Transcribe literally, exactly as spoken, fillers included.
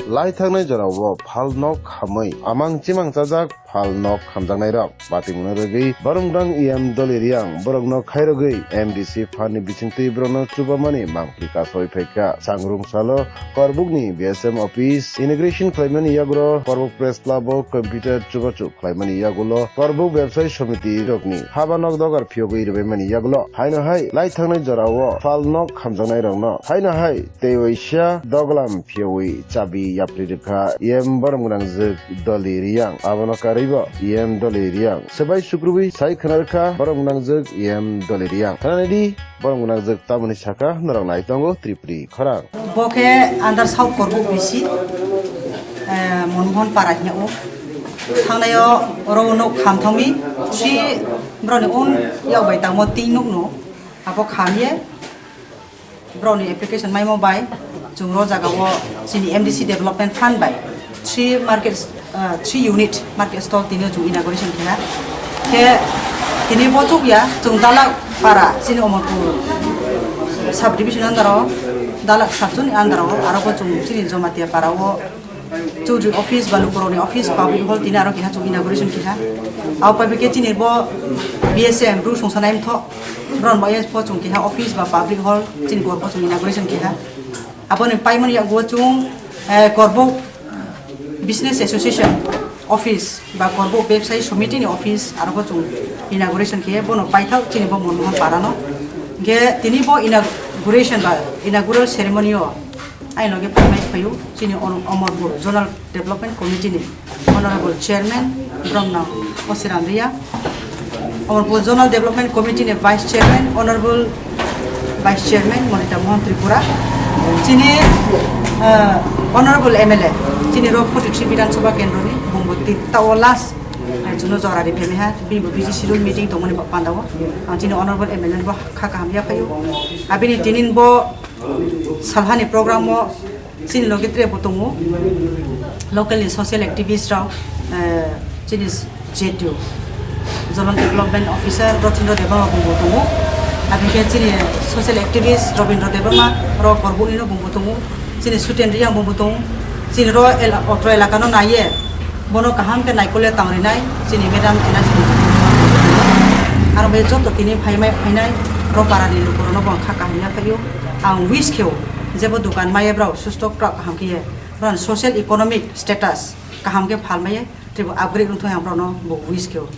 Lai thangnai jorao phal nok khamwi amang chimang chajak phal nok khamjaknairok batimungno rwgwi Boromgwnang E M Doli Riang borokno khairogwi M D C phanni bisingtwi borokno chubamani mangpli kasoi phaikha. Sangrung salo Korbukni B S M office inauguration khlaimani yagulo Korbuk Press Club o computer chubachu khlaimani yagulo Korbuk Bebsai Somiti rokni haba nok dogar phiyogwi rwbaimani yagulo haino hai lai thangnai jorao phal nok khamjaknairokno haino hai tei waisa doglam phiyogwi chabi yapri rwkha E M Boromgwnangjwk Doli Riang. Abono karwibo E M Doli Riang swbai sukrubwi sai khna rwkha Boromgwnangjwk E M Doli Riang. Khna naidi Boromgwnangjwk tamoni saka norok nai tongo Tripuri khorang. Bo khe under South Korbuk B C, eh, Monmohon Para hino. Thangnaio oro nok khamthangwi three borokni own yak bai tangmo tin nokno abo khamye borokni application maimo bai chwng ro jagao chini M D C Development Fund bai three market, ah, three unit market stall tini chwng inauguration khe ha. Khe tini bo chukya chwng Dalak Para chini Omorpur sub division under o, Dalak sub zone ni under o, aro bo chwng chini Jamatia Para o Chaudhary office ba lukurokni office public hall tini aro keha chwng inauguration khe ha. Abo pai khe chini bo B S M bru songsanai mtho. Bron bai po chwng keha office ba public hall chini Korbuk chwng inauguration khe ha. Aboni paimani yago chwng, eh, Korbuk Business Association office ba Korbuk Bebsai Somiti ni office aro bo chwng inauguration khe bono paithak chini bo Monmohon Para no. Ge tini bo inauguration ba inaugural ceremony o ai loge phaimai phaio chini Omorpur Zonal Development Committee ni Honorable Chairman Bromnang Osiram Riya, Omorpur Zonal Development Committee ni Vice Chairman Honorable Vice Chairman Monita Mohan Tripura, chini, ah, Honorable M L A, chini rok forty three Bidhan Sabha Kendro ni bumbo tao last, ah, chuno jora ri phemai ha, bini bo busy schedule meeting tongmani ba panda o, ang chini Honorable M L A ni bo kha kaham ya phaio, abini tinin bo salhani program o chini loge tre bo tongo, local ni social activist rok, eh, chini J D U, Zonal Development Officer Rotindra Debbarma bumbo tongo, aboni khe chini social activist Robindra Debbarma rok Korbuk ni no bumbo tongo, chini Suten Riyang bumbo tongo, chini ro el-, otro elaka no naiye, bono kaham khe naikole tangrinai chini Madam Energy. Aro be joto tini phaimai phainai ro para ni lukurokno bo ang kha kaham ya phaio. Ang wish kheo jebo dukan maya brao susto kwrak kaham khe ye brao social economic status kaham khe phalmaya teibo upgrade wngthong ang brao no bo wish kheo.